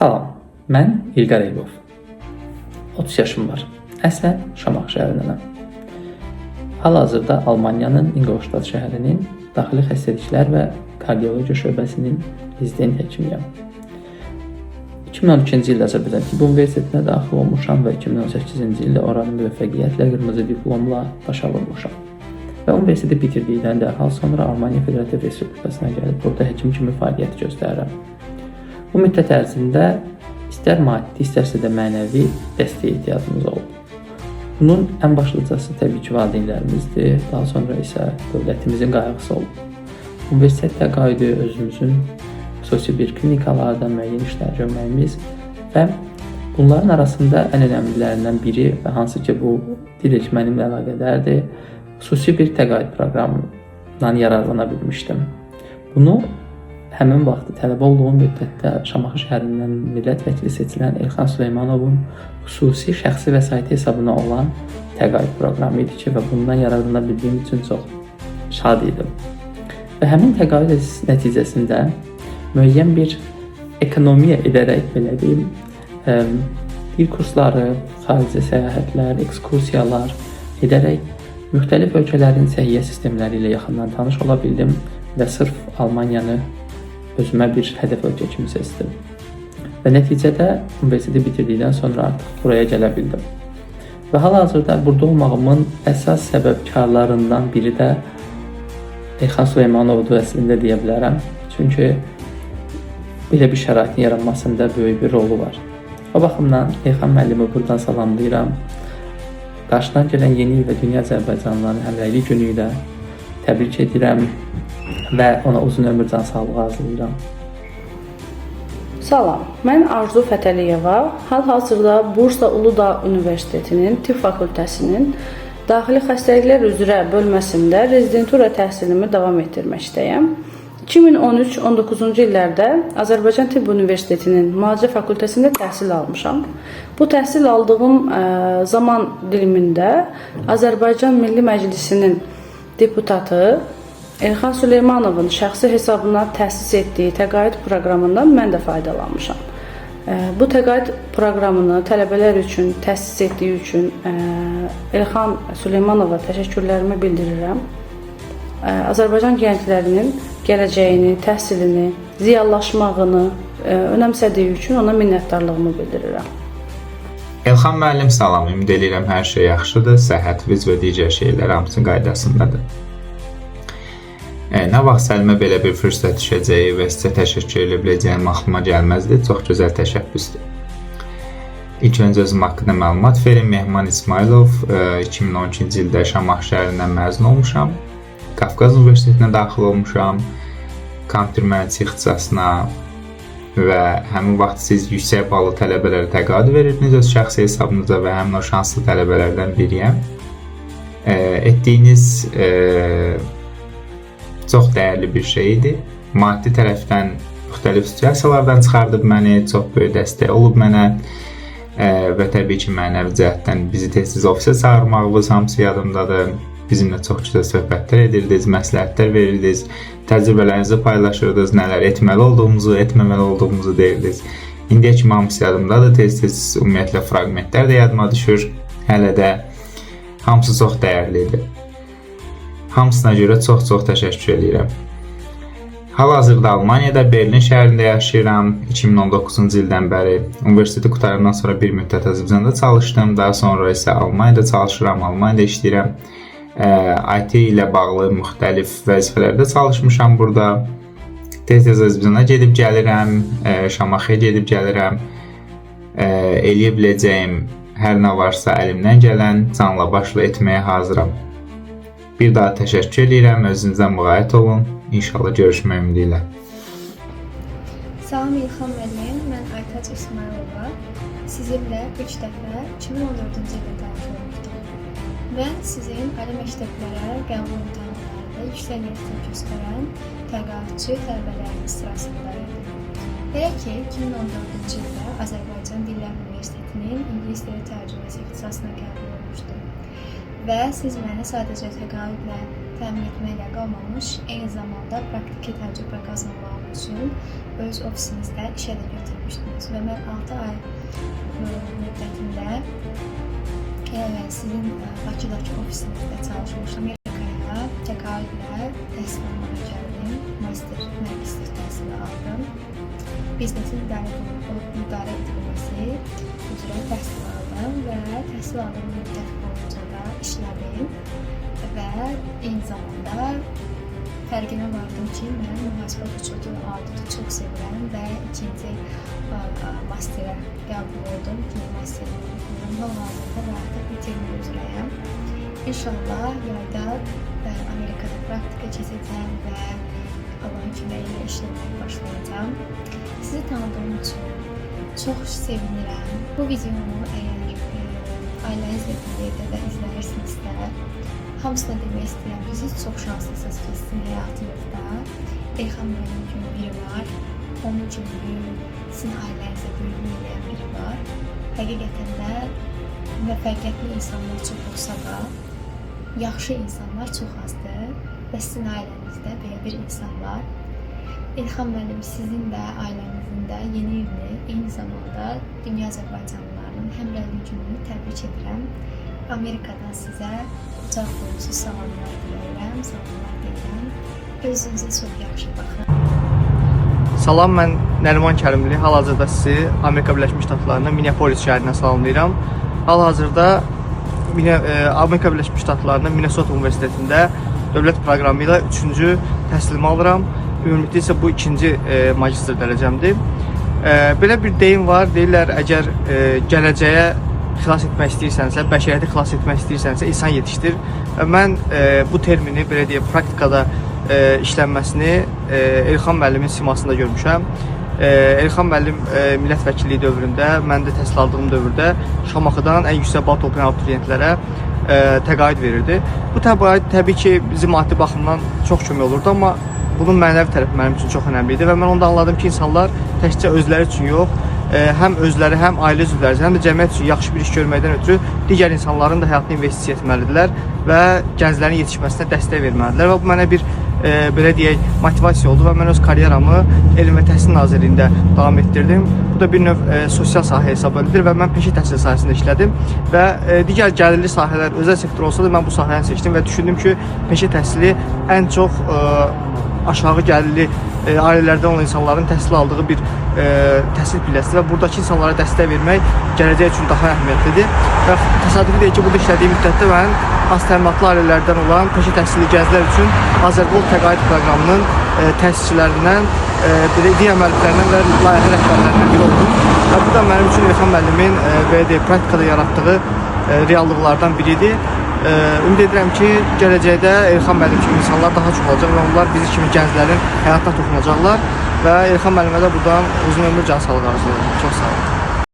Salam, mən İlqar Eyübov. 30 yaşım var. Əslən Şamaxı şəhərindənəm. Hal-hazırda Almaniyanın Ingolstadt şəhərinin daxili xəstəliklər və kardiologiya şöbəsinin rezident həkimiyəm. 2012-ci ildə Azərbaycan Tibb Universitetinə daxil olmuşam və 2018-ci ildə oranı müvəffəqiyyətlə qırmızı diplomla başa vurmuşam. Və universiteti bitirdikdən dərhal sonra Almaniya Federativ Respublikasına gəlib burada həkim kimi fəaliyyət göstərirəm. Bu müddət ərzində istər maddi, istərsə də mənəvi dəstəyə ehtiyacımız olub. Bunun ən başlıcası təbii ki, valideynlərimizdir, daha sonra isə dövlətimizin qayğısı olub. Universitet təqaüdü, özümüzün xüsusi bir klinikalarda müəyyən işlər görməyimiz və bunların arasında ən önəmlilərindən biri və hansı ki bu direkt mənimlə əlaqədardır, xüsusi bir təqaüd proqramından yararlana bilmişdim. Bunu həmin vaxtı tələbə olduğum müddətdə Şamaxı şəhərindən millət vəkili seçilən Elxan Süleymanovun xüsusi şəxsi vəsaiti hesabına olan təqaüd proqramı idi ki, və bundan yararlana bildiyim üçün çox şad idim. Və həmin təqaüd nəticəsində müəyyən bir ekonomiya edərək, belə deyim, dil kursları, xaricə səyahətlər, ekskursiyalar edərək müxtəlif ölkələrin səhiyyə sistemləri ilə yaxından tanış ola bildim və sırf Almaniyanı özümə bir hədəf ölkə kimi seçdim. Və nəticədə universiteti bitirdikdən sonra artıq buraya gələ bildim. Və hal-hazırda burada olmağımın əsas səbəbkarlarından biri də Elxan Süleymanovdur əslində deyə bilərəm. Çünki belə bir şəraitin yaranmasında böyük bir rolu var. O baxımdan Elxan müəllimi buradan salamlayıram. Qarşıdan gələn yeni il və Dünya Azərbaycanlıların Həmrəylik günü ilə təbrik edirəm və ona uzun ömür, can sağlığı arzulayıram. Salam, mən Arzu Fətəliyeva. Hal-hazırda Bursa Uludağ Universitetinin Tibb Fakültəsinin Daxili Xəstəliklər üzrə bölməsində rezidentura təhsilimi davam etdirməkdəyəm. 2013-19-cu illərdə Azərbaycan Tibb Universitetinin Müalicə Fakültəsində təhsil almışam. Bu təhsil aldığım zaman dilimində Azərbaycan Milli Məclisinin deputatı Elxan Süleymanovun şəxsi hesabına təsis etdiyi təqaüd proqramından mən də faydalanmışam. Bu təqaüd proqramını tələbələr üçün təsis etdiyi üçün Elxan Süleymanova təşəkkürlərimi bildirirəm. Azərbaycan gənclərinin gələcəyini, təhsilini, ziyalılaşmağını önəmsədiyi üçün ona minnətdarlığımı bildirirəm. Elxan müəllim, salam. Ümid eləyirəm hər şey yaxşıdır, səhhətiniz və digər şeylər hamısı qaydasındadır. Nə vaxt əlimə belə bir fürsət düşəcəyi və sizə təşəkkür edə biləcəyim ağlıma gəlməzdi. Çox gözəl təşəbbüsdür. İlk öncə özüm haqqında məlumat verim. Mehman İsmailov, 2012-ci ildə Şamaxı şəhərindən məzun olmuşam. Qafqaz Universitetinə daxil olmuşam. Kompüter mühəndisliyi ixtisasına və həmin vaxt siz yüksək ballı tələbələrə təqaüd verirdiniz öz şəxsi hesabınıza və həmin o şanslı tələbələrdən biriyəm. Etdiyiniz çox dəyərli bir şey idi. Maddi tərəfdən müxtəlif situasiyalardan çıxardıb məni, çox böyük dəstək olub mənə və təbii ki, mənəvi cəhətdən bizi tez-tez ofisə çağırmağınız hamısı yadımdadır. Bizimlə çox gözəl söhbətlər edirdiniz, məsləhətlər verirdiniz, təcrübələrinizi paylaşırdınız, nələr etməli olduğumuzu, etməməli olduğumuzu deyirdiniz. İndiyə kimi hamısı yadımdadır. Tez-tez ümumiyyətlə fraqmentlər də yadıma düşür. Hələ də hamısı çox dəyərli idi. Hamısına görə çox-çox təşəkkür eləyirəm. Hal-hazırda Almaniyada Berlin şəhərində yaşayıram. 2019-cu ildən bəri universiteti qurtarandan sonra bir müddət Azərbaycanda çalışdım. Daha sonra isə Almaniyada çalışıram, Almaniyada işləyirəm. IT ilə bağlı müxtəlif vəzifələrdə çalışmışam burada. Tez-tez Azərbaycana gedib gəlirəm, Şamaxıya gedib gəlirəm. Eləyə biləcəyim hər nə varsa əlimdən gələn canla başla etməyə hazıram. Bir daha təşəkkür eləyirəm. Özünüzə müğayət olun. İnşallah görüşmək ümidi ilə. Salam İlxan müəllim, mən Aytac İsmailova. Sizinlə ilk dəfə 2014-cü ildə tanış olmuşduq. Mən sizin ali məktəblərə qəbul imtahanlarında yüksək nəticə göstərən təqaüdçü tələbələriniz sırasında idim. Belə ki, 2014-cü ildə Azərbaycan Dillər Universitetinin İngilis dili tərcüməsi ixtisasına qəbul olmuşdum. Və siz məni sadəcə təqaüdlə təmin etməklə qalmamış, eyni zamanda praktiki təcrübə qazanmağımda üçün öz ofisinizdə işə də götürmüşdünüz və mən 6 ay müddətində sizin Bakıdakı ofisinizdə çalışmışam. Amerikaya təqaüdlə təhsil almağa gəldim. Master, magistr təhsili aldım. Biznesin idarə edilməsi üzrə təhsil aldım və təhsil aldığım müddət boyunca da işlədim və eyni zamanda fərqinə vardım ki, mən mühasibə uçotu və auditi çox sevirəm və ikinci masterə qəbul oldum. İkinci masterimi oxuyuram. Hal-hazırda və artıq bitirmək üzrəyəm. İnşallah yayda Amerikada praktika keçəcəm və Allahın köməyi ilə işləməyə başlayacağam. Sizi tanıdığım üçün çox sevinirəm. Bu videomu əgər ailənizlə bir yerdə də izləyirsinizsə, hamısına demək istəyirəm ki, siz çox şanslısınız ki, sizin həyatınızda Elxan müəllim kimi biri var. Onun kimi böyük, sizin ailənizə böyüklük eləyən biri var. Həqiqətən də müvəffəqiyyətli insanlar çox olsa da, yaxşı insanlar çox azdır və sizin ailənizdə belə bir insan var. İlxan müəllim, sizin də ailənizin də yeni ilini, eyni zamanda dünya Azərbaycanlılarının həmrəylik gününü təbrik edirəm. Amerikadan sizə qucaq dolusu salamlar diləyirəm, salamlar deyirəm. Özünüzə çox yaxşı baxın. Salam, mən Nəriman Kərimli. Hal-hazırda sizi Amerika Birləşmiş Ştatlarının Minneapolis şəhərindən salamlayıram. Hal-hazırda Amerika Birləşmiş Ştatlarının Minnesota Universitetində dövlət proqramı ilə 3-cü təhsilimi alıram. Ümumilikdə isə bu ikinci magistr dərəcəmdir. Belə bir deyim var, deyirlər əgər gələcəyə xilas etmək istəyirsənsə, bəşəriyyəti xilas etmək istəyirsənsə, insan yetişdir. Və mən bu termini belə deyək, praktikada işlənməsini Elxan müəllimin simasında görmüşəm. Elxan müəllim millət vəkilliyi dövründə, mən də təhsil aldığım dövrdə Şamaxıdan ən yüksək bal toplayan abituriyentlərə təqaüd verirdi. Bu təqaüd təbii ki, bizim maddi baxımdan çox kömək olurdu, amma bunun mənəvi tərəfi mənim üçün çox önəmli idi və mən onda anladım ki, insanlar təkcə özləri üçün yox, həm özləri, həm ailə üzvləri üçün, həm də cəmiyyət üçün yaxşı bir iş görməkdən ötürü digər insanların da həyatına investisiya etməlidirlər və gənclərin yetişməsinə dəstək verməlidirlər və bu mənə bir belə deyək, motivasiya oldu və mən öz karyeramı Elm və Təhsil Nazirliyində davam etdirdim. Bu da bir növ sosial sahə hesab edilir və mən peşə təhsil sahəsində işlədim və digər gəlirli sahələr, özəl sektor olsa da mən bu sahəni seçdim və düşündüm ki, peşə təhsili ən çox aşağı gəlirli ailələrdən olan insanların təhsil aldığı bir təhsil pilləsidir və buradakı insanlara dəstək vermək gələcək üçün daha əhəmiyyətlidir. Və təsadüfi deyil ki, burada işlədiyim müddətdə mən az təminatlı ailələrdən olan peşə təhsilli gənclər üçün Azərqol təqaüd proqramının təsisçilərindən, belə digər müəlliflərindən və layihə rəhbərlərindən biri oldum. Və bu da mənim üçün Elxan müəllimin belə deyək, praktikada yaratdığı reallıqlardan biridir. Ümid edirəm ki, gələcəkdə Elxan müəllim kimi insanlar daha çox olacaq və onlar bizi kimi gənclərin həyatına toxunacaqlar və Elxan müəllimə də buradan uzun ömür, can sağlığı arzulayıram. Çox sağ olun.